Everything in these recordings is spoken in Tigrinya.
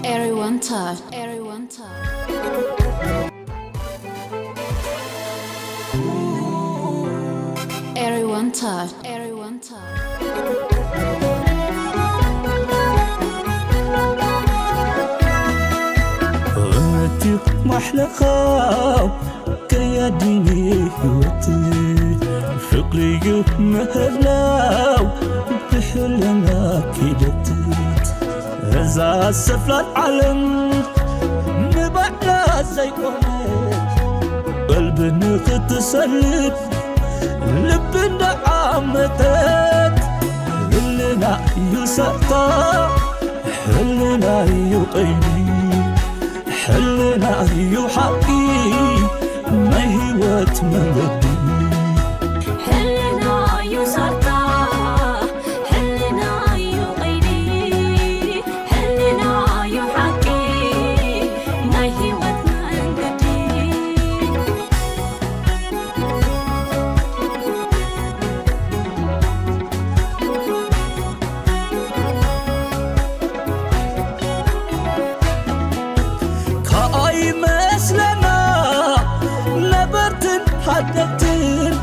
Everyone touch. Everyone touch. Everyone touch. Everyone touch. እምነትዩ ማሕለኻው ከያዲኒ ህይወት ፍቕሪዩ ምህላው ብሕልና ኪደት እዛ ሰፍላል ዓለም ንባዕላ ዘይኮነት ቀልቢ ንኽትሰልብ ልቢ እንዳዓመተት ህልና እዩ ሰታ ሕልና እዩ ቀይዲ ሕልና እዩ ሓቂ ናይ ህይወት መንገዲ ሕልና እዩ ሳታ ሕልና እዩ ቀይዲ ሕልና እዩ ሓቂ ናይ ህይወት መንገዲ ከኣይመስለና ነበርትን ሃደግትን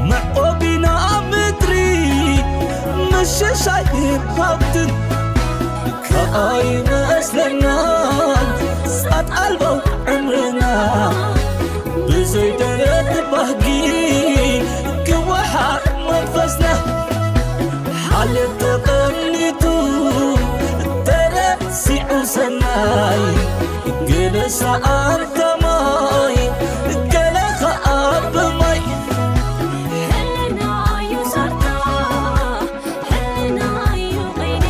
መዕቆቢና ምድሪ ምሽሻይን ሃብትን ከኣይመስለና ጻት ኣልቦ ዕምርና ብዘይ ደረት ባህጊ ክወሓር መንፈስና ሓልዮት ተቐኒቱ ተረሲዑ ሰናይ ገለ ሰኣን ከማይ ገለ ኸኣ ብማይ ሕልና እዩ ሳታ ሕልና እዩ ቀይዲ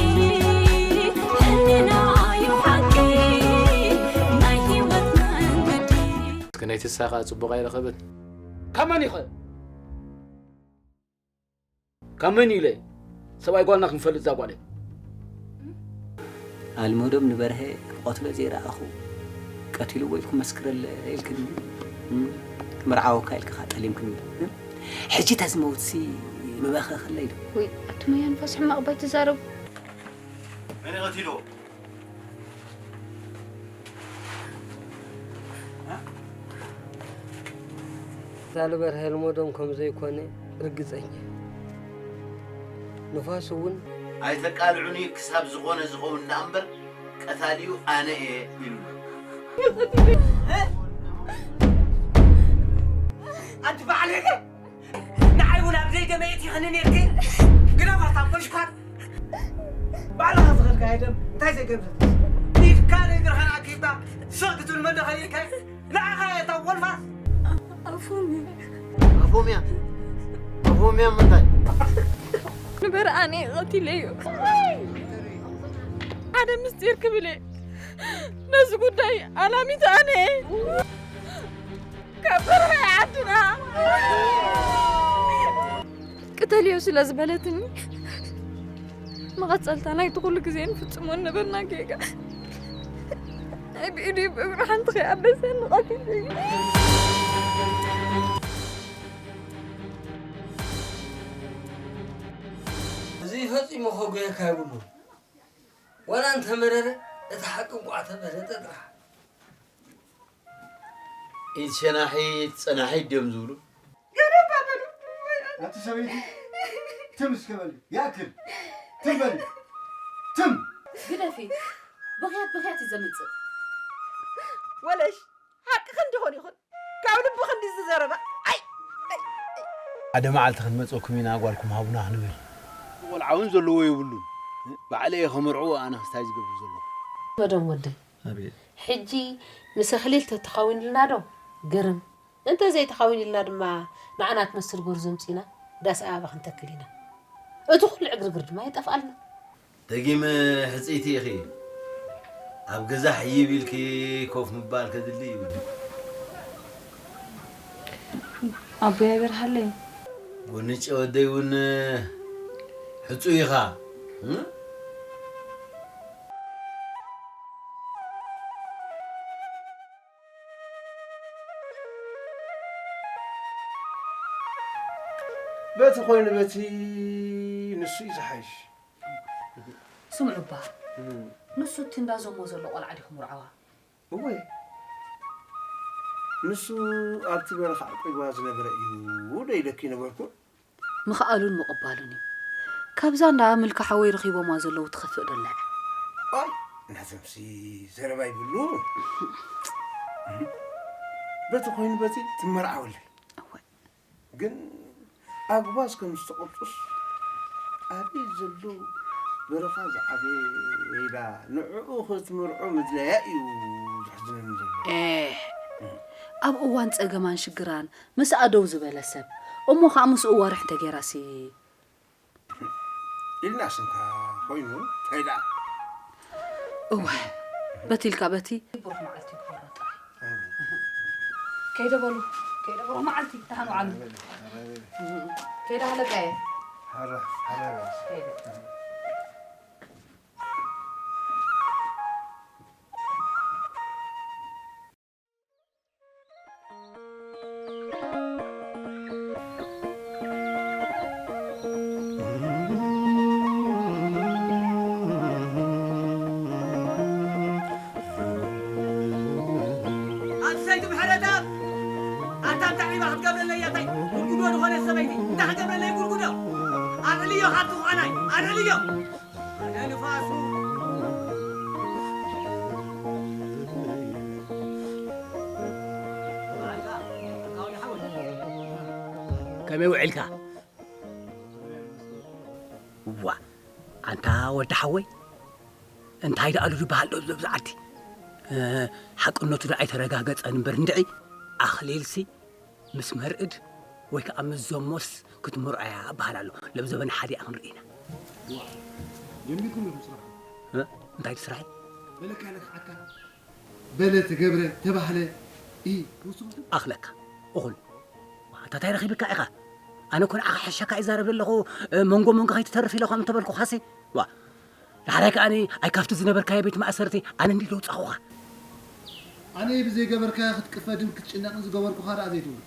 ሕልና እዩ ሓቂ ናይ ህይወት መንገዲ ክንደይ ትሳኻ ጽቡቕ ኣይረኸበት ካብ መን ይኸ ካብ መን ኢለ ሰብኣይ ጓልና ክንፈልጥ እዛ ጓለ ኣልመዶም ንበርሀ ክቐትሎ ዘይረኣኹ ቀቲልዎ ኢልኩም መስክረለ ኢልክኒ ምርዓወካ ኢልካ ጠሊምክኒ ሕጂ እታ ዝመውትሲ ምበኸ ከለይ ዶ ወይ ኣቱም ኣያ ንፋስ ሕማቕ ባይ ትዛረቡ መን ይቐቲልዎ? እዛ ልበርሀ ልመዶም ከም ዘይኮነ ርግጸኛ ንፋስ እውን ኣይተቃልዑኒ ክሳብ ዝኾነ ዝኸውን ደኣ እምበር ቀታሊኡ ኣነ እየ ኢሉና። ኣንቲ ባዕለይ ንዓይ እውን ኣብ ዘይደመየት ይኸኒ ነርኪ ግደፋታ ቆሽኳት ባዕልኻ ዝኸድካዮ ደም እንታይ ዘይገብረት ኢድካ ነግርኻ ንኣኪብካ ስቕ ክትብል መደኸሊልካ ንዓኻ እየ እታ ወልፋስ ኣፎምያ ኣፎምያ ኣፎምያ ምንታይ ንበርኣነ ቀቲለዮ ሓደ ምስጢር ክብል እየ ነዚ ጉዳይ ኣላሚት ኣነ እየ ካብ በርሀ ዓድና ቅተልዮ ስለ ዝበለትኒ መቐፀልታ ናይቲ ኩሉ ግዜ ንፍፅሞ ነበርና ጌጋ ናይ ብኢዱ ብእግሩ ሓንቲ ከይኣበሰ ንቐቲሉ እዩ እዚ ፈፂሙ ከጉየካ የብሉን ዋላ እንተመረረ እቲ ሓቂ እንኳዕ ተፈለጠ ጥራሕ ኢድ ሸናሒት ጸናሒት ድዮም ዝብሉ? ኣቲ ሰበይቲ ትም እስከ በሊ ይኣክል ትም በሊ ትም ግደፊ ብኽያት ብኽያት እዩ ዘምፅእ ወለሽ ሓቅኺ እንዲኾን ይኹን ካብ ልብኺ እንዲ ዝዘረበ ኣይ ሓደ መዓልቲ ክንመፀኩም ኢና ጓልኩም ሃቡና ክንብል ቆልዓ እውን ዘለዎ የብሉን ባዕለ እየ ከመርዕዎ ኣነ ክስታይ ዝገብር ዘለኹ መዶም ወደይ ሕጂ ምስ ኣኽሊል ተተኻዊንልና ዶ ግርም እንተ ዘይተኻዊንልና ድማ ንዓና ትመስል ጎርዞ ምፂና ዳስ ኣበባ ክንተክል ኢና እቲ ኩሉ ዕግርግር ድማ ይጠፍኣልና ደጊም ሕፅይቲ ኢኺ ኣብ ገዛ ሕይብ ኢልኪ ኮፍ ምባል ከድሊ እዩ ኣቦይ ኣይበርሃለይ ጎንጨ ወደይ እውን ሕፁ ኢኻ በቲ ኮይኑ በቲ ንሱ እዩ ዝሓይሽ ስምዑ እባ ንሱ እቲ እንዳዘሞ ዘሎ ቆልዓ ዲኹም ርዓዋ? እወ፣ ንሱ ኣብቲ በረኻ ኣዕቂብዋ ዝነበረ እዩ ዶ ኢለኪ ነበርኩ? ምኽኣሉን ምቕባሉን እዩ። ካብዛ እንዳ ምልካ ሓወይ ረኺቦማ ዘለዉ ትኸፍእ ዶ ኣላ? ኣይ፣ ናዞምሲ ዘረባ ይብሉ። በቲ ኮይኑ በቲ ትመርዓወለይ። እወ። ግን ኣግባዝ ከም ዝተቐብጹስ ኣበይ ዘሎ በረኻ ዝዓበየ ኢላ ንዕኡ ክትምርዖ ምድላያ እዩ ዘሕዝነኒ ዘሎ። ኤህ፣ ኣብ እዋን ጸገማን ሽግራን ምስኣ ደው ዝበለ ሰብ፣ እሞ ኸኣ ምስኡ ዋርሕ እንተጌራሲ? ኢልና ስንካ ኮይኑ እንታይ ደኣ? እወ፣ በቲ ኢልካ በቲ ብሩኽ መዓልቲ ይግበሮ ጥራይ። ከይደ በሉ፣ ከይደ በሉ መዓልቲ፣ ደሓን ዋዕሉ። ከይደ ሃለቃየ። ከይደ። ኣንሰይቲ ምሕረተኣብ፣ ኣታ እንታይ ዒባ ክትገብረለይ እያ? እንታይ ጉድጉዶ ዝኾነ ሰበይቲ እንታይ ክገብረለይ ጉድጉዶ? ኣልዕልዮ ካብቲ ዝኾናይ፣ ኣልዕልዮ! ኣነ ንፋሱ። ከመይ ውዒልካ? ዋ፣ ኣንታ ወዲ ሓወይ፣ እንታይ ደኣሉ ዝበሃል ዶ ኣብዚ ዓዲ? እ፣ ሓቅነቱ ዶ ኣይተረጋገጸን እምበር እንድዒ፣ ኣኽሊልሲ ምስ መርዕድ ወይ ከኣ ምስ ዘሞስ ክትምርዖ እያ እበሃል ኣሎ። ሎሚ ዘበን ሓደ እያ ክንርኢ ኢና። ዋ፣ ጀሚርኩም ኢኹም ስራሕኩም። እ፣ እንታይ እቲ ስራሐይ? በለካ ለክዓካ። በለ፣ ተገብረ፣ ተባህለ፣ ኢ፣ ወስኹ። ኣኽለካ፣ እኹል። ኣታ ታይ ረኺብካ ኢኻ? ኣነ እኮ ንዓኻ ሕሸካ ይዛረብ ዘለኹ፣ እ፣ መንጎ መንጎ ከይትተርፍ ኢለ ከም እንተበልኩኻሲ። ዋ፣ ዳሕራይ ከኣ ኣይ ካብቲ ዝነበርካዮ ቤት ማእሰርቲ ኣነ እንዲ ለውጻኹኻ። ኣነ ብዘይገበርካዮ ክትቅፈድን ክትጭነቕን ዝገበርኩኻ ደኣ ዘይትብሉ።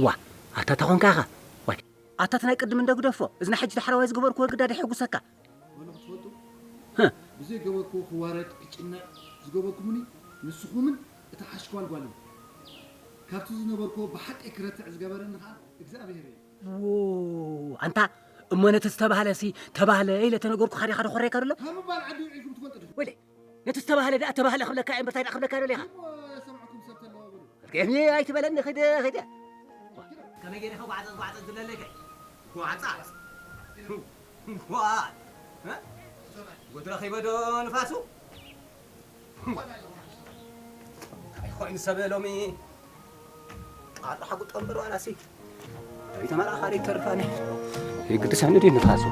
ዋ፣ ኣታ ተኾንካ ኢኻ። ዋይ፣ ኣታ እቲ ናይ ቅድም እንደ ግደፎ፣ እዚ ናይ ሕጂ ዳሕረዋይ ዝገበርኩዎ ግዳ ደይሕጉሰካ። በሉ ክትፈልጡ፣ ህ። ብዘይገበርኩዎ ክዋረድ ክጭነቕ ዝገበርኩምኒ ንስኹምን እታ ሓሽኳል ጓልን። ካብቲ ዝነበርኩዎ ብሓቂ ክረትዕ ዝገበረኒ ኸኣ እግዚኣብሄር እዩ። ዎ፣ ኣንታ እሞ ነቲ ዝተባህለሲ ተባህለ ኢለ ተነገርኩኻ ዲኻ ደኾረካ ደሎ? ካብ ምባል ዓዲ ውዒልኩም ትፈልጡ ዲኹም? ወይለይ፣ ነቲ ዝተባህለ ደኣ ተባህለ ክብለካ እየ እምበር እንታይ ደኣ ክብለካ ደሊኻ? እሞ ሰምዕኩም ሰብ ተለዎ በሉ። ከመይ ኣይትበለኒ፣ ኺደ፣ ኺደ። ከመይ ገይረ ኸጓዕጸ፣ ጓዕጸ ዝብለለይ ከ? ጓዕጻ? ጓዕ? እ? ጉድ ረኺበ ዶ ንፋሱ? እንታይ ኮይኑ ሰብ ሎሚ? ቃል ሓጉጦ እምበር ዋላሲ። ከይተመርዓኻ ደይተርፋኒ። የግድሰኒ ድዩ ንፋሱ?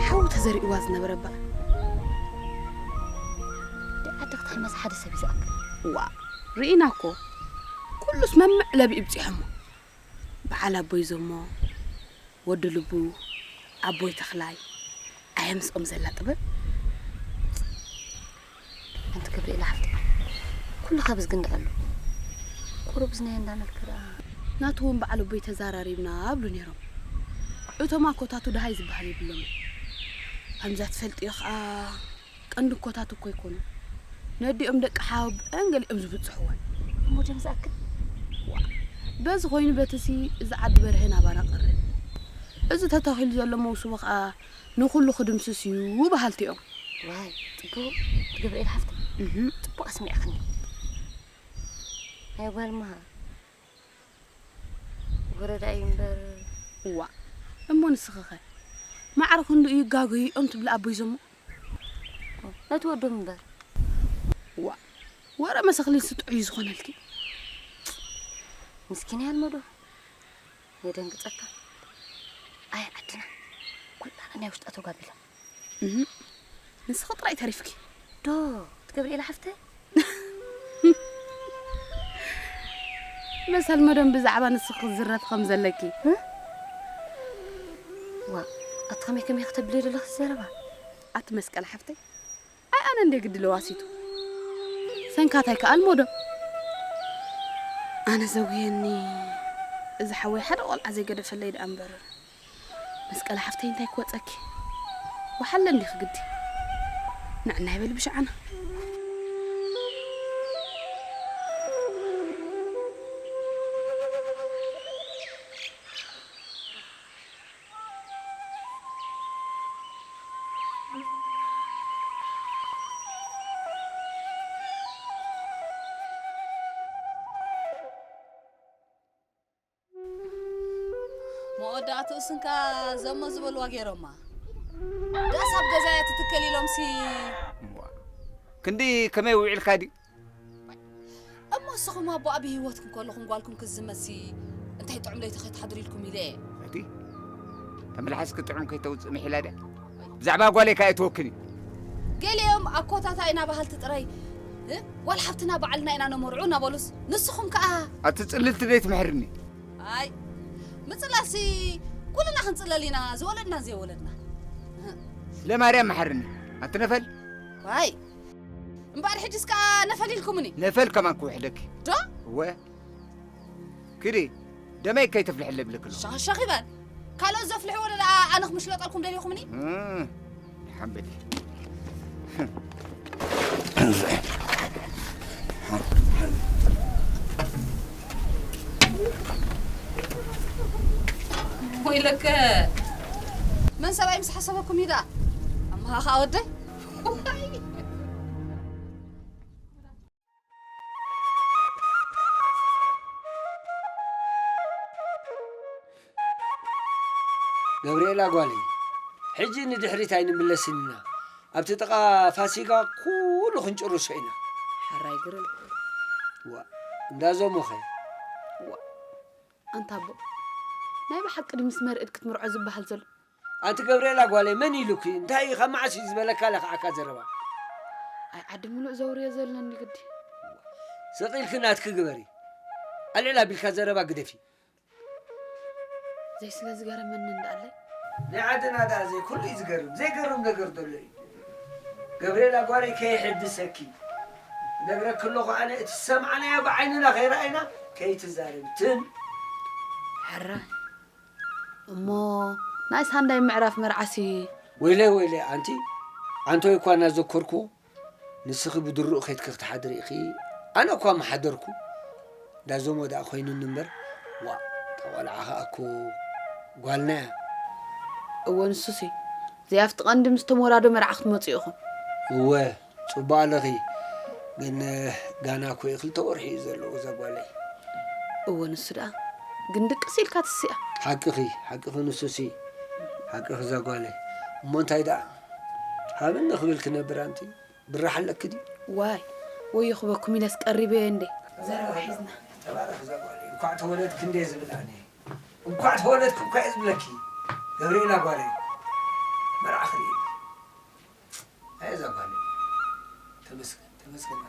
ሓዊ ተዘሪእዋ ዝነበረ እባ። ደይ ዓዲ ክትሕመስ ሓደ ሰብ እዩ ዝኣክል። ዋ፣ ርኢና እኮ። ኩሉስ መምዕ ለቢኡ ብጺሖሞ። በዓል ኣቦይ ዘሞ፣ ወዲ ልቡ፣ ኣቦይ ተኽላይ፣ ኣየ ምስኦም ዘላ ጥበብ። ኣንቲ ገብርኤል ሓፍቲ፣ ኩሉ ካብ ዝግንዳ ኣሎ። ቁሩብ ዝናየ እንዳመልከ ደኣ። ናቱ እውን በዓል ኣቦይ ተዛራሪብና ኣብሉ ነይሮም። እቶም ኣኮታቱ ደሃይ ዝበሃል የብሎምን። ከምዛ ትፈልጥዮ ኸኣ ቀንዲ እኮታት እኮ ኣይኮኑ። ነዲኦም ደቂ ሓወብአን ገሊኦም ዝብጽሕወን። እሞ ደም ዝኣክል? ዋ፣ በዚ ኮይኑ በትሲ እዚ ዓዲ በርሀ ናባና ቀረ። እዚ ተተኺሉ ዘሎ መውስቦ ኸኣ ንኹሉ ክድምስስ እዩ በሃልቲ እዮም። ዋይ፣ ጽቡቕ ትገብሪ ኢለ ሓፍቲ። እህ። ጽቡቕ ኣስሚዕኽኒ። ኣይ ጓል መሃ፣ ወረዳ እዩ እምበር። ዋ፣ እሞ ንስኺ ኸ? ማዕረ ክንድኡ ይጋገዩ እዮም ትብሊ ኣቦይ ዘሞ? ነቲ ወዶም እምበር። ዋ፣ ወረ መሰኽሊንሲ ጥዑይ እዩ ዝኾነልኪ። ምስኪን ያልመዶ። የደንግጸካ። ኣይ ዓድና። ኩላና ናይ ውሽጣ ተጓቢላ። እህ፣ ንስኺ ጥራይ ተሪፍኪ። ዶ፣ ትገብሪ ኢላ ሓፍተይ? መሰል መደም ብዛዕባ ንስኺ ክዝረፍ ከም ዘለኪ። እ? ዋ፣ ኣቲ ከመይ ከመይ ከተብሊ ዘለኺ ዘረባ? ኣቲ መስቀል ሓፍተይ፣ ኣይ ኣነ እንደ ግዲ ለዋሲቱ። ሰንካታይ ከኣል ሞዶ። ኣነ ዘጉየኒ እዚ ሓወይ ሓደ ቆልዓ ዘይገደፈለይ ደኣ እምበር። መስቀል ሓፍተይ እንታይ ክወጸኪ? ወሓለ እንዲኺ ግዲ። ንዕናይ በሊ ብሽዓና። መወዳእትኡ ስንካ ዘሞ ዝበልዋ ገይሮማ። ዳስ ኣብ ገዛ እያ ትትከል ኢሎምሲ። እምቧ። ክንዲ ከመይ ውዒልካ ድዩ? እሞ ንስኹም ኣቦኣ ብህይወትኩም ከለኹም ጓልኩም ክዝመትሲ እንታይ ጥዑም ለይቲ ከይትሓድሩ ኢልኩም ኢለ እየ። እቲ ተመላሓስኪ ጥዑም ከይተውፅእ ምሒላ ድያ? ብዛዕባ ጓለይ ከኣ ኣይትወክኒ። ገሊኦም ኣኮታታ ኢና በሃልቲ ጥራይ፣ እ? ዋላ ሓፍትና ባዕልና ኢና ነመርዑ እናበሉስ ንስኹም ከኣ ኣቲ ጽልልቲ ደይ ትምሕርኒ። ኣይ፣ ምጽላሲ ኩልና ክንጽለል ኢና፣ ዝወለድናን ዘይወለድናን። ስለ ማርያም መሓርኒ። ኣቲ ነፈል። ዋይ፣ እምበኣር ሕጅስ ከኣ ነፈል ኢልኩምኒ። ነፈል ከማን ክውሕደኪ። ዶ? እወ። ክዲ፣ ደመይ ከይተፍልሕለ ብለክሎ። ሸኸሸኽ ይበል። ካልኦት ዘፍልሕዎ ደኣ ኣነ ክምሽለጠልኩም ደሊኹምኒ? እም፣ ሓምበል። ወይለከ፣ መን ሰብኣይ ምስ ሓሰበኩም እዩ ደኣ? ኣመኻ ኸኣ ወደይ? ገብርኤላ ጓለይ፣ ሕጂ ንድሕሪት ኣይንምለስን ኢና። ኣብቲ ጥቓ ፋሲጋ ኩሉ ክንጭርሶ ኢና። ሕራይ ግርም። ዋ፣ እንዳ ዞሞኸ? ዋ፣ ኣንታ ኣቦ፣ ናይ ብሓቂ ድዩ ምስ መርዕድ ክትምርዖ ዝበሃል ዘሎ? ኣንቲ ገብርኤላ ጓለይ፣ መን ኢሉኪ? እንታይ እዩ? ካብ መዓስ እዩ ዝበለካ ለኽዓካ ዘረባ? ኣይ፣ ዓዲ ምሉእ ዘውርዮ ዘለኒ ግዲ። ስቕ ኢልኪ ናትኪ ግበሪ። ኣልዕል ኣቢልካ ዘረባ ግደፊ። ዘይስለ ዝገረመኒ እንዳኣለይ። ናይ ዓድና ደኣ ዘይ ኩሉ እዩ ዝገርም። ዘይገርም ነገር ዘሎ እዩ። ገብርኤላ ጓለይ ከየሐድሰኪ። እነግረኪ ኣለኹ ኣነ እቲ ዝሰማዕናዮ ብዓይንና ከይረኣይና ከይትዛረቢ። ትም። ሕራይ። እሞ ናይ ሳንዳይ ምዕራፍ መርዓሲ? ወይለይ፣ ወይለይ፣ ኣንቲ ዓንቶይ እኳ እናዘከርኩ፣ ንስኺ ብድሩእ ኸይድኪ ክትሓድሪ ኢኺ፣ ኣነ እኳ ምሓደርኩ። ዳዞሞ ደኣ ኮይኑኒ እምበር፣ ዋእ፣ እታ ቖልዓ ኸኣ እኮ ጓልና እያ። እወ፣ ንሱሲ፣ ዘይኣፍቲ ቀንዲ ምስ ተም ወላዶ መርዓ ክትመጹ ኢኹም። እወ፣ ጽቡቕ ኣለኺ። ግን፣ ጋና እኮ እዩ ክልተ ወርሒ እዩ ዘለዎ እዛ ጓለይ። እወ፣ ንሱ ደኣ ግን ድቅስ ኢልካ ትስኣ። ሓቅኺ፣ ሓቅኺ፣ ንሱሲ ሓቅኺ እዛ ጓለይ። እሞ እንታይ ደኣ፣ ሃብኒ ክብል ክነብር ኣንቲ፣ ብራሕ ኣለኪ ድዩ? ዋይ፣ ወዮ ክበኩም ኢለስ ቀሪበዮ እንዴ። ዘረባ ሒዝና። ተባረኽ እዛ ጓለይ። እንኳዕ ተወለድኪ እንዴ ዝብል ኣነ። እንኳዕ ተወለድኪ እኳ እየ ዝብለኪ። ገብርኤላ ጓለይ። መርዓ ክርኢ። ኣይ እዛ ጓለይ። ተመስገን፣ ተመስገን።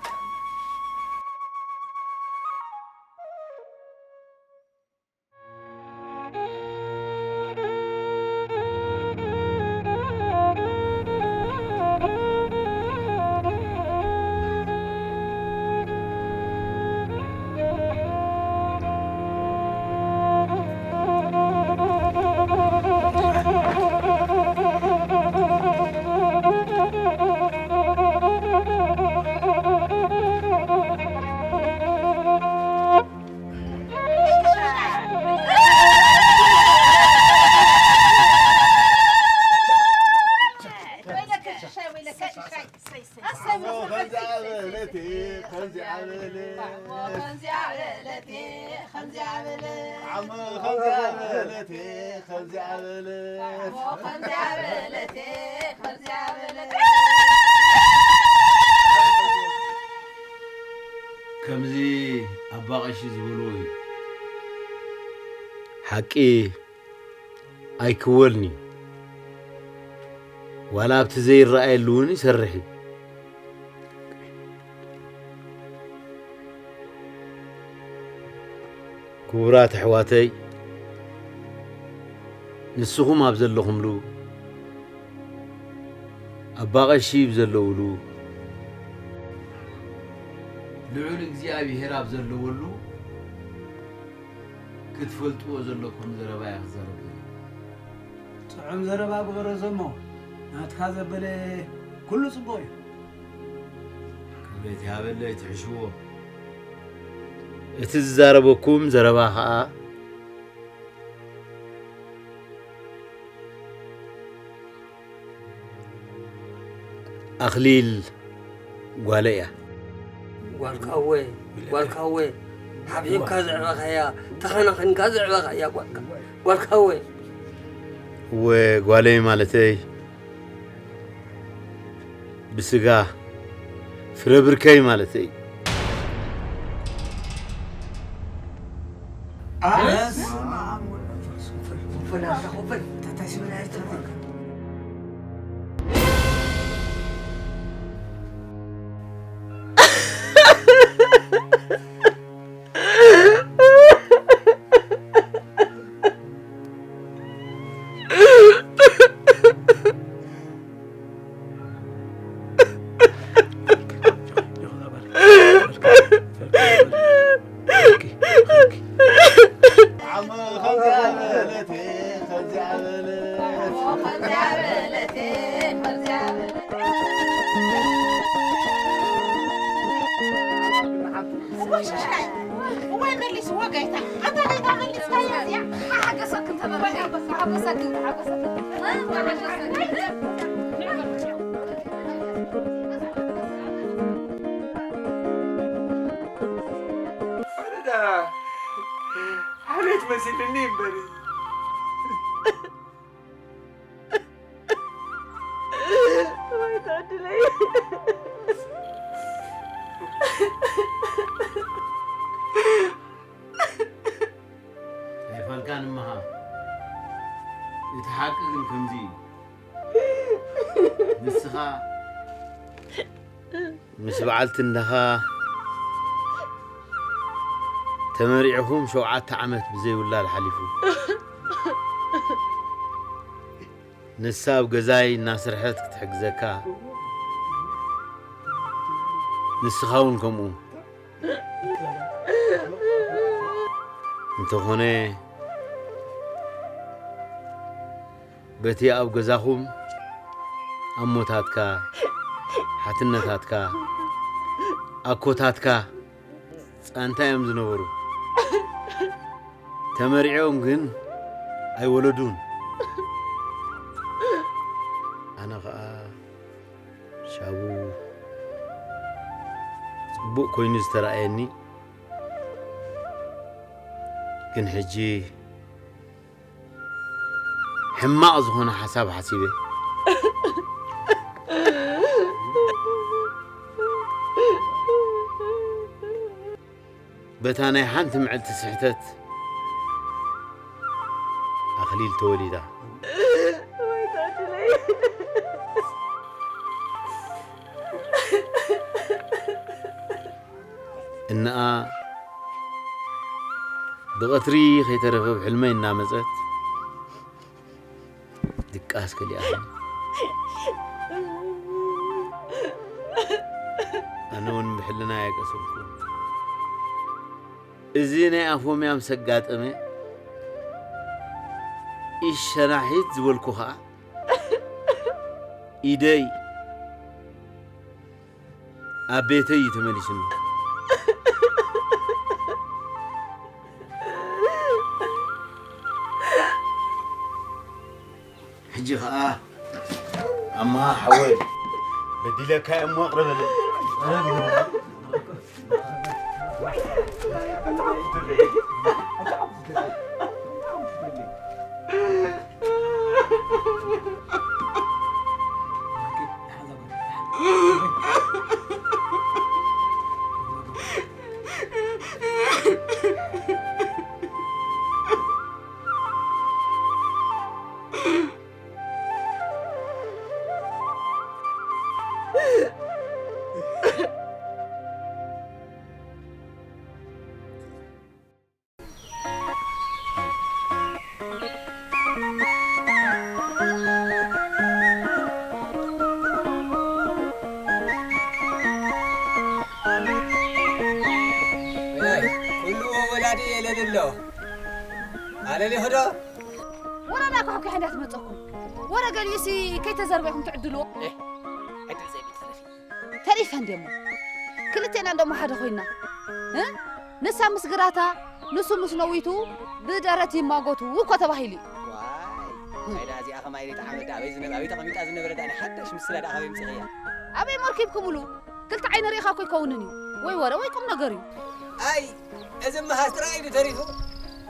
ከምዚ ኣባ ቀሺ ዝበልዎ እዩ። ሓቂ ኣይክወልን እዩ። ዋላ ኣብቲ ዘይረኣየሉ እውን ይሰርሕ እዩ። ክቡራት ኣሕዋተይ፣ ንስኹም ኣብ ዘለኹምሉ፣ ኣባ ቀሺ ብዘለውሉ፣ ልዑል እግዚኣብሔር ኣብ ዘለወሉ፣ ክትፈልጥዎ ዘለኩም ዘረባ እየ ክዛረብ ዘለኹ። ጥዑም ዘረባ ብቕረዞ እሞ፣ ናትካ ዘበለ ኩሉ ጽቡቕ እዩ። ክብረት ይሃበለይ፣ ትሕሽዎ። እቲ ዝዛረበኩም ዘረባ ኸኣ፣ ኣኽሊል ጓለይ እያ። ጓልካወ፣ ጓልካወ፣ ሓብሒብካ ዘዕበኻያ፣ ተኸናኺንካ ዘዕበኻያ ጓልካ፣ ጓልካወ። እወ፣ ጓለይ ማለተይ፣ ብስጋ ፍረ ብርከይ ማለተይ። ኣነስ እዋይ ሽሻይ፣ እዋይ መሊስዎ ጎይታ፣ ኣታ ጎይታ መሊስካያ እዚኣ። ሓገሰክን ተበረኸ፣ ሓገሰክን፣ ሓገሰክን፣ ሓገሰክን። ኣነዳ ሓልዮት መሲልኒ እምበር። ወይ ተዕድለይ። ኣይፋልካን እምሃ። እቲ ሓቂ ግን ከምዚ እዩ። ንስኻ ምስ በዓልቲ እንዳኻ ተመሪዕኹም ሸውዓተ ዓመት ብዘይ ውላድ ሓሊፉ። ንሳ ኣብ ገዛይ እናሰርሐት ክትሕግዘካ፣ ንስኻ እውን ከምኡ። እንተኾነ፣ በቲ ኣብ ገዛኹም ኣሞታትካ፣ ሓትነታትካ፣ ኣኮታትካ ጻንታ እዮም ዝነበሩ። ተመሪዖም ግን ኣይወለዱን። ኣነ ኸኣ ሻቡ ጽቡቕ ኮይኑ ዝተራእየኒ፣ ግን ሕጂ ሕማቕ ዝኾነ ሓሳብ ሓሲበ። በታ ናይ ሓንቲ መዓልቲ ስሕተት ኣኽሊል ተወሊዳ። እንኣ ብቐትሪ ከይተረፈ ብሕልመይ እናመጸት ድቃስ ከሊኣኒ። ኣነ እውን ብሕልናይ ኣይቀሰንኩን። እዚ ናይ ኣፎምያ ምስ ኣጋጠመ፣ ኢድ ሸናሒት ዝበልኩ ኸኣ፣ ኢደይ ኣብ ቤተይ እዩ ተመሊሱኒ። ሕጂ ኸኣ ኣምሃ ሓወይ በዲለካ እሞ ይቕረ በለኒ። ኩሉ ወላዲ የለድሎ። ኣለሊ ሆዶ። ወረ ናኳሕኩሕ እንዳትመፀኩም። ወረ ገሊኡሲ ከይተዘርበ ኢኹም ትዕድልዎ። ዕድል ዘይብል ተረፊ። ተሪፈ እንዴሞ። ክልቴና እንደሞ ሓደ ኮይና። እ? ንሳ ምስ ግራታ፣ ንሱ ምስ ነዊቱ ብደረት ይማጎቱ እኮ ተባሂሉ እዩ። ዋይ፣ ናይዳ እዚኣ ከማይ ዘይጠዓመት ደኣ ኣበይ ዝነ-፣ ኣበይ ተቐሚጣ ዝነበረ ደኣ ናይ ሓዳሽ ምስላ ደኣ ካበይ ኣምጺኽያ? ኣበይ መርኪብኩምሉ? ክልተ ዓይኒ ርኢኻ እኮ ኣይከውንን እዩ። ወይ ወረ ወይ ቁም ነገር እዩ። ኣይ፣ እዚ መሃዝ ጥራይ እዩ ተሪፉ።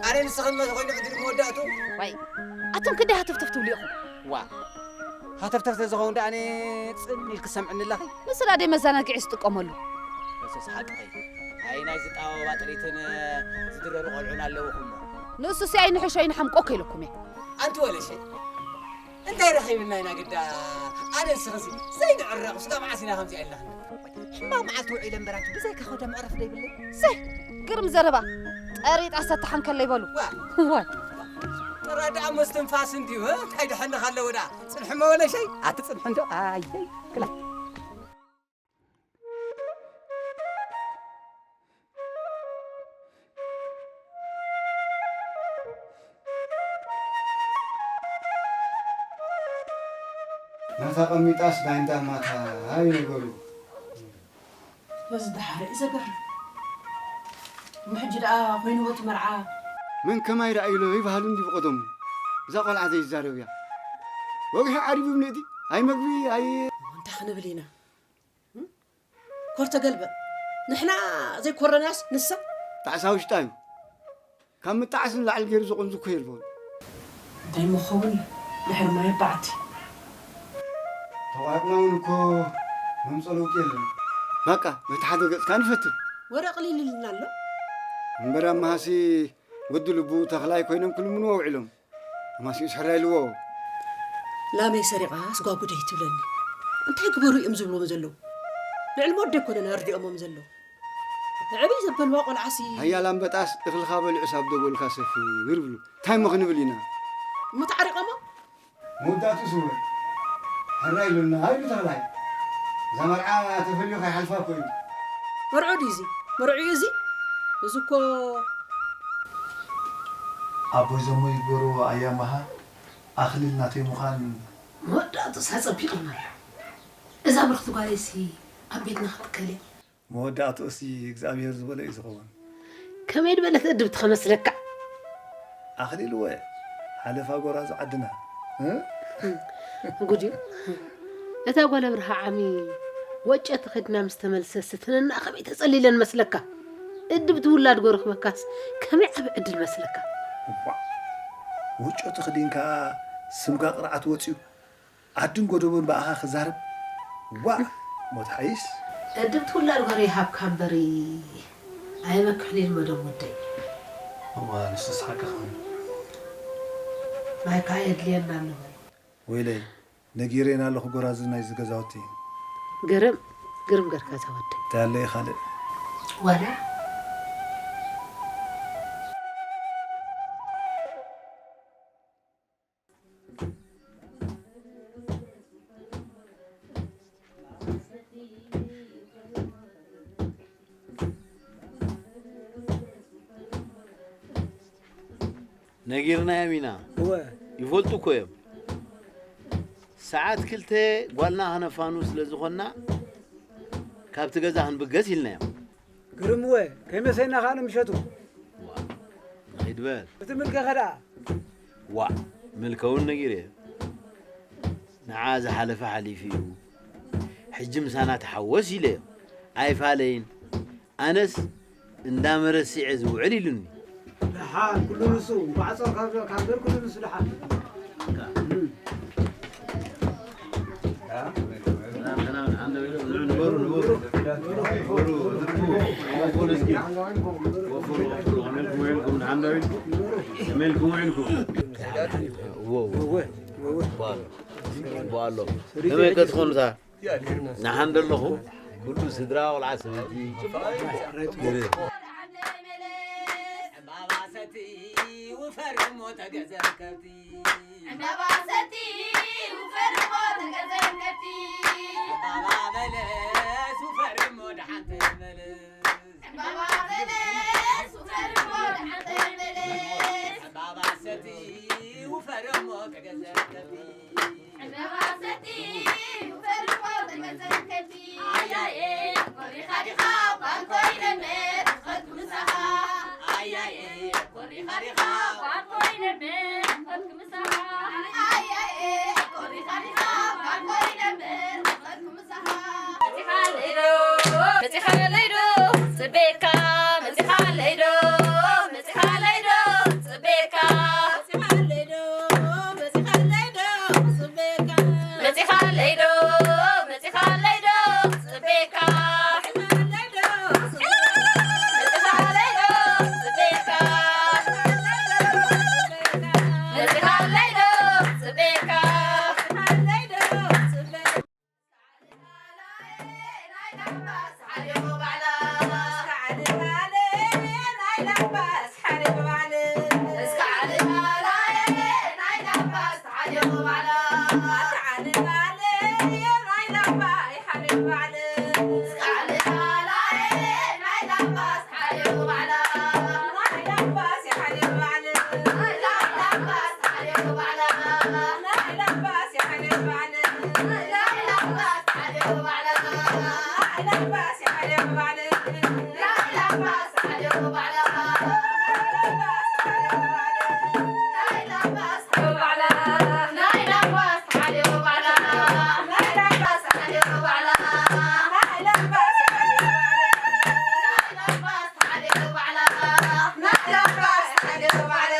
ኣነ ንስኽን መዚ ኮይኑ ዕድል መወዳእቱ። ዋይ፣ ኣቱም ክንደይ ሃተፍተፍ ትብሉ ኢኹም? ዋ፣ ሃተፍተፍ ተዝኸውን ደኣ ኣነ ጽን ኢልክ ሰምዕኒ ኣለኺ። ንሱ ደኣ ደይ መዘናግዒ ዝጥቀመሉ። ንሱስ ሓቅኺ። ኣይ፣ ናይ ዝጣበባ ጥሪትን ዝድረሩ ቆልዑን ኣለውኹም። ንሱስ ኣይንሕሾ ኣይንሓምቆ እኮ ኢለኩም እየ። ኣንቲ ወለሸይ፣ እንታይ ረኺብና ኢና ግዳ? ኣነ ንስኽንሲ ዘይንዕረቕ፣ ስጋ መዓስ ኢና ከምዚ ኣለኽና? ሕማቕ መዓልቲ ውዒለ እምበር ኣንቲ ብዘይካ ኸደ መዕረፊ ዶ ይብለይ? ሰይ፣ ግርም ዘረባ። ጠሪጣ ሰታሓን ከለይ በሉ። ዋ። ዋይ። ጥራ ደኣ ምስትንፋስ እንድዩ፣ እ? እንታይ ደሐንኻ ኣለዎ ደኣ? ጽንሒ መወለሸይ? ኣቲ ጽንሒ እንዶ፣ ኣየይ፣ ክላ። ናታ ቀሚጣስ ናይ እንዳ ማታ፣ ኣይ ነገሩ። በዚ ደሓረ እዩ ዘገርም። እሞ ሕጂ ደኣ ኮይንዎ እቲ መርዓ። መን ከማይ ረኣዩ ኢሎ ይበሃል እንዲ ብቐደሙ። እዛ ቆልዓ ዘይዛረብ እያ። ወግሒ ዓሪቡ እምነቲ፣ ኣይ መግቢ፣ ኣይ እንታይ ክንብል ኢና? እም? ኮር ተገልበጥ። ንሕና ዘይኮረናስ ንሳ? ጣዕሳ ውሽጣ እዩ። ካብ ምጣዕስ ንላዕሊ ገይሩ ዝቑንዙ እኮ የልቦን። እንታይ ምኸውን ድሕሪ ማይ በዓቲ? ተቋይቕና እውን እኮ መምፀ ለውጢ የለን። በቃ፣ በቲ ሓደ ገፅካ ንፈትን። ወረ ቅሊል ኢልና ኣሎ። እምበር ኣመሃሲ ወዲ ልቡ ተኽላይ ኮይኖም ክልምንዎ ውዒሎም። ኣማሲኡስ ሕራይ ኢልዎ። ላመይ ሰሪቓስ ጓጉደይ ትብለኒ። እንታይ ግበሩ እዮም ዝብልዎም ዘለዉ? ልዕሊ ሞት ዶ ኣይኮነን ኣርዲኦሞም ዘለዉ? ዕብይ ዘበልዋ ቆልዓሲ። ሃያል ኣንበጣስ እኽልኻ በሊዑስ ኣብ ደጎልካ ሰፍር ይብሉ። እንታይ እሞ ክንብል ኢና? እሞ ተዓሪቐሞ? መወዳእትኡስ እወ። ሕራይ ኢሉና፣ ሃይሉ ተኽላይ። እዛ መርዓ ተፈልዩ ከይሓልፋ እኮ እዩ። መርዑ ድዩ እዚ? መርዑ እዩ እዚ? እዚ እኮ ኣቦይ ዘሞ ይግበርዎ ኣያማሃ ኣኽሊል ናተይ ምዃን። መወዳእትኡስ ኣጸቢቕና ኣሎ። እዛ ብርኽቲ ጓለይሲ ኣብ ቤትና ክትከል እያ። መወዳእትኡሲ እግዚኣብሔር ዝበሎ እዩ ዝኸውን። ከመይ ዝበለት እድብቲ ከመስለካ? ኣኽሊልወ፣ ሓለፋ ጎራዙ ዓድና፣ እ? ጉድ እዩ። እታ ጓል ኣብርሃ ዓሚ ወጨ ተኸዲና ምስ ተመልሰ ስትንና ከመይ ተጸሊለን መስለካ? እድብቲ ውላድ ጎረኽበካስ ከመይ ዓቢ ዕድል መስለካ? እዋእ፣ ወጨ ተኸዲንካ ስምካ ቅርዓት ወጺኡ፣ ዓድን ጎደቦን ብኣኻ ክዛረብ? ዋእ፣ ሞት ሓይስ። እድብቲ ውላድ ጎረ ይሃብካ እምበሪ፣ ኣየመክሕን ኢልመዶም ወደይ። እዋ፣ ንሱስ ሓቅኻ። ማይ ከኣ የድልየና ኣሎ በል። ወይለይ፣ ነጊረን ኣለኹ ጎራዙ ናይዚ ገዛውቲ። ግርም፣ ግርም ገርካ እዛ ወደይ። እንታይ ኣሎ እዩ ካልእ? ዋላ ነጊርናዮም ኢና። እወ። ይፈልጡ እኮ እዮም። ሰዓት ክልተ ጓልና ከነፋኑ ስለ ዝኾንና፣ ካብቲ ገዛ ክንብገስ ኢልናዮም። ግርምወ፣ ከይመሰና ኸኣ ንምሸቱ። ዋ፣ ንኺድ በል። እቲ ምልከኸ ደኣ? ዋ፣ ምልከ እውን ነጊረዮ። ንዓ ዝሓለፈ ሓሊፉ እዩ። ሕጂ ምሳና ተሓወስ ኢለዮ። ኣይፋለይን። ኣነስ እንዳ መረሲዐ ዝውዕል ኢሉኒ። ደሓን፣ ኩሉ ንሱ፣ ማዕጾ ካብ፣ ካብ በር ኩሉ ንሱ ደሓን። ከመይ ከ ትኾኑታ? ንሓን ደለኹ፣ ኩሉ ስድራ ቆልዓ ሰበይቲ ግርም። ዕምባባ ሰቲ ውፈር እሞ ተገዘር ከብቲ። ዕምባባ ሰቲ ውፈር እሞ ተገዘር ከብቲ። ዕምባባ በለስ ውፈር እሞ ደሓን ተመለስ። ዕምባባ በለስ ውፈር እሞ ደሓን ተመለስ። ዕምባባ መጺኻለይ ዶ ጽቤካ፣ መጺኻለይ ዶ፣ መጺኻለይ ዶ ጽቤካ። መጺኻለይ ዶ፣ መጺኻለይ ዶ ጽቤካ። መጺኻለይ ዶ ጽቤካ። መጺኻለይ ዶ ጽቤካ።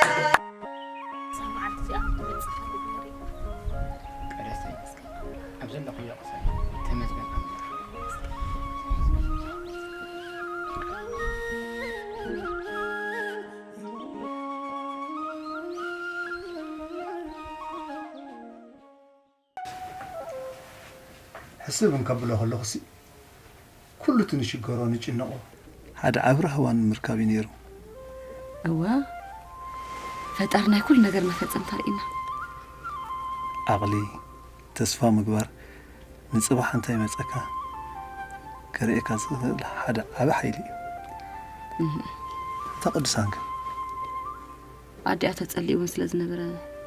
እዛ መዓልቲ እዚኣ ክትመጽእ ከለኹ ርኤ። ቀደሰይ፣ ኣብ ዘለኽዮ ቅሰኒ፣ ተመስገን ኣምላኽ። ሕስብ እንከብሎ ከለኹሲ፣ ኩሉ እቲ ንሽገሮ ንጭነቖ ሓደ ዓቢ ራህዋ ንምርካብ እዩ ነይሩ። እወ፣ ፈጣሪ ናይ ኩሉ ነገር መፈጸምታ ርኢና። ዓቕሊ፣ ተስፋ ምግባር፣ ንጽባሕ እንታይ ይመጸካ ከርእየካ ዝኽእል ሓደ ዓቢ ሓይሊ እዩ። እህ። እታ ቅዱሳን ግን? ኣዲኣ ተጸሊኡ እውን ስለ ዝነበረ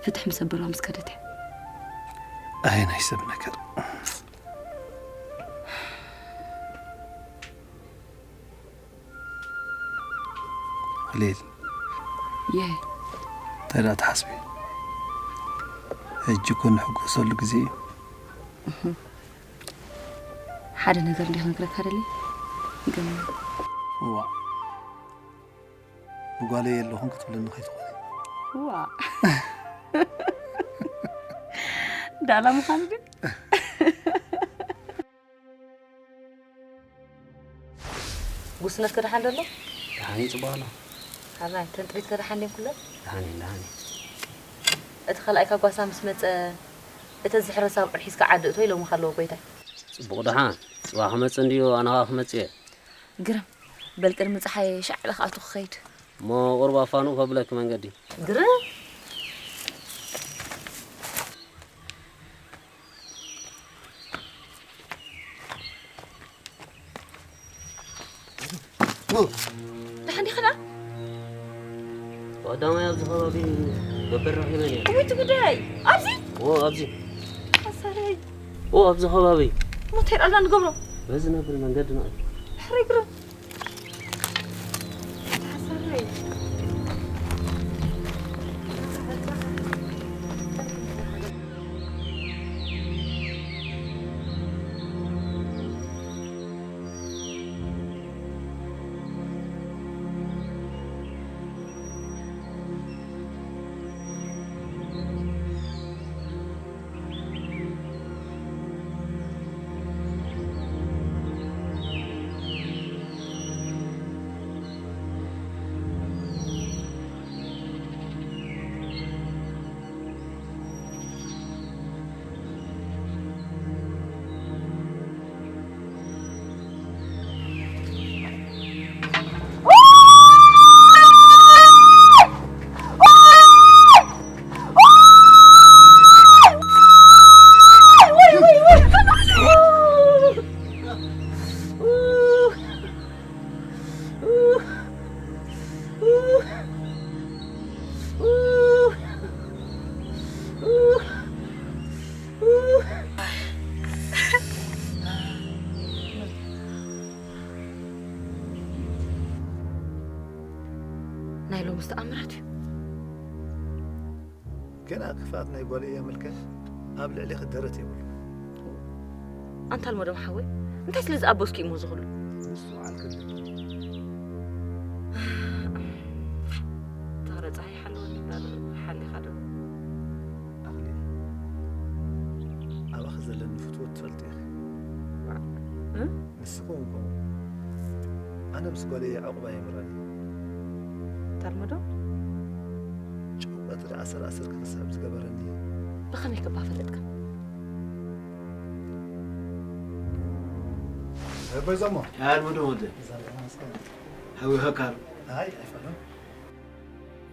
ፍትሕ ምስ ኣበልዋ ምስ ከደት እያ። ኣየ ናይ ሰብ ነገር። ኸሊል። የይ። እንታይ ደኣ ትሓስቢ? ሕጂ እኮ ንሕጎሰሉ ግዜ እዩ። እህ። ሓደ ነገር እንዲየ ክነግረካ ደልየ። ግን እዋ። ንጓለይ የለኹን ክትብለኒ ከይትኾኒ። ዋ። ዳላ ምዃኑ ድዩ? ጉስነትከ ደሓን ዶ ኣሎ? ደሓን እዩ፣ ጽቡቕ ኣሎ። ሓራይ፣ እተን ጥሪትከ ደሓን ድየን ኩለን? ደሓን እየን፣ ደሓን እየን። እቲ ካልኣይካ ጓሳ ምስ መጸ፣ እተን ዝሕረሳ ኣብዑር ሒዝካ ዓዲ እቶ ኢሎምኻ ኣለዉ ጎይታይ። ጽቡቕ ደሓን። ጽባሕ ክመጽእ እንድዩ፣ ኣነ ኸኣ ክመጽእ እየ። ግርም። በል ቅድሚ ጸሓይ ሻዕ ኢለ ክኣቱ ክኸይድ። እሞ ቁሩብ ኣፋንው ከብለኪ መንገዲ። ግርም። ደሓን ዲኻ ደኣ? ቀዳማይ ኣብዚ ከባቢ ገበር ረኺበ ነይረ። እውይ፣ እቲ ጉዳይ ኣብዚ? ኦ፣ ኣብዚ። ሓሳረይ። ኦ፣ ኣብዚ ከባቢ። እሞ እንታይ ደኣ ንገብሮ? በዚ ነብል መንገዲ ንኣቱ። ሕረይ ግርም። ናይ ሎምስ ተኣምራት እዩ። ገና ክፍኣት ናይ ጓለይ እያ ምልከ ኣብ ልዕሌኺ ደረት የብሉ። ኣንታ ኣልመዶም ሓወይ፣ እንታይ ስለ ዝኣበስኩ እሞ ዝኽሉ? ምስትውዓል ከድልየኪ። ተኽለ ጸሓይ ሓልወኒ እምበር ሓሊኻ ዶ? ኣኽሊል፣ ኣባኺ ዘለኒ ፍትወት ትፈልጢ ኢኺ። እ? ንስኺ እውን ከምኡ። ኣነ ምስ ጓለይ ዕቑባ የምረኒ። ተርምዶ? ጨው ቀትሪ ኣሰር ኣሰር ክኽሳብ ዝገበረኒ። ብኸመይ ክባ ፈለጥካ? ኣቦይ ዘሞ። ኣልሙዶ ወደ። ዘርጋ መስቀል። ሓዊኸካ ኣሎ። ኣይ፣ ኣይፋሉን።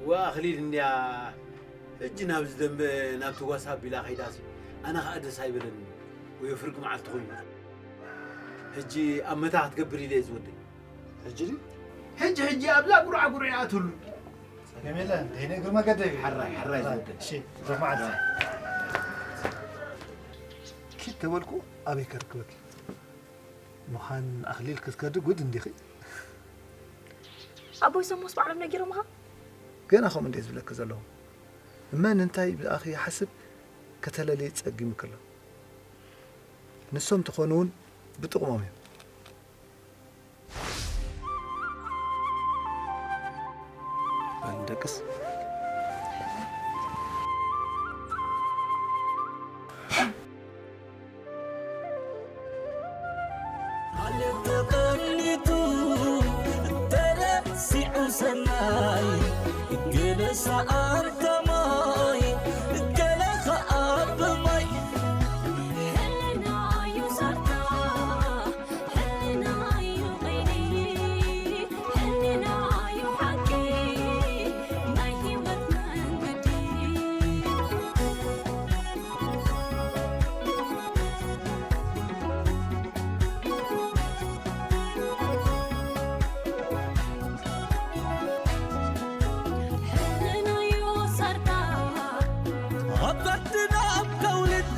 ወኣኽሊል እንድያ ሕጂ ናብዚ ደንበ ናብቲ ዋትሳፕ ኢላ ከይዳሲ፣ ኣነ ኸኣ ደስ ኣይበለኒ። ወይ ፍርቂ መዓልቲ ኮይኑ። ሕጂ ኣብ መታ ክትገብር ኢለ እየ ዝወደይ። ሕጂ ድዩ? ሕጂ፣ ሕጂ ኣብዛ ጉርዓጉር እያ ትህሉ። ጸገም የለን፣ ደይነ እግሪ መገደይ እዩ። ሕራይ፣ ሕራይ ዝወደይ። እሺ፣ ዞፍ መዓልቲ። ኪድ ተበልኩ ኣበይ ከርክበኪ? ምዃን ኣኽሊል ክትከዲ ጉድ እንዲኺ። ኣቦይ ሰሞስ ባዕሎም ነጊሮምኻ? ገና ከምኡ እንደ ዝብለኪ ዘለኹ። እመን እንታይ ብኣኺ ይሓስብ ከተለሊ ጸጊሙ ከሎ። ንሶም ተኾኑ እውን ብጥቕሞም እዮም። በል ንደቅስ። ዓለም ተቐኒቱ ተረሲዑ ሰናይ፣ ገለ ሰኣን ከማይ፣ ገለ ኸኣ ብማይ። ሕልናዩ ሰርታ፣ ሕልናዩ ቐይዲ፣ ሕልናዩ ሓቂ፣ ናይ ህይወት መንገዲ። ሕልናዩ ሰርታ። ኣብ ዓድና ኣብ ከውልን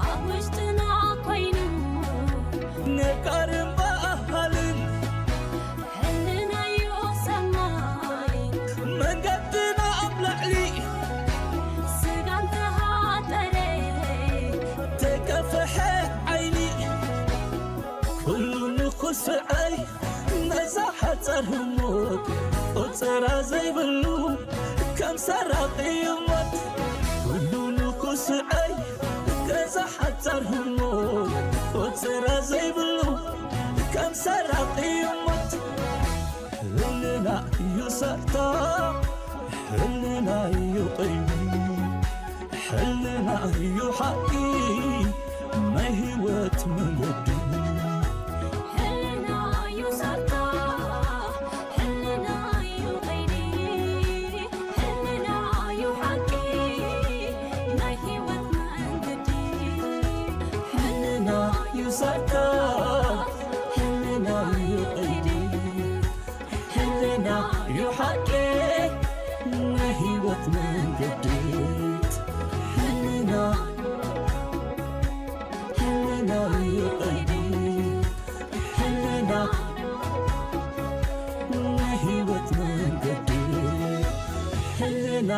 ኣብ ውሽጥና ኮይኑ ነጋርን በሃልን ሕልናዩ ሰማይ። መንገድና ኣብ ላዕሊ ስጋን ተሃጠረ ተከፍሐ ዓይኒ። ኩሉ ንኹስዐይ ነዛ ሓጻር ህሞት ቆጸራ ዘይብሉ ከም ሰራቒ ሞት። ኩሉ ንኹስዐይ ነዛ ሓጻር ህሞት ቆጸራ ዘይብሉ ከም ሰራቒ ሞት። ሕልና እዩ ሰርታ፣ ሕልና እዩ ቐይዲ፣ ሕልና እዩ ሓቂ ናይ ህይወት መንገዲ። ሕልና እዩ ሰርታ፣ ሕልና እዩ ቐይዲ፣ ሕልና እዩ ሓቂ ናይ ህይወት መንገዲ። ሕልና እዩ ሰርታ፣ ሕልና እዩ ቐይዲ፣ ሕልና እዩ ሓቂ ናይ ህይወት መንገዲ። ሕልና፣ ሕልና እዩ ቐይዲ፣ ሕልና ናይ ህይወት መንገዲ። ሕልና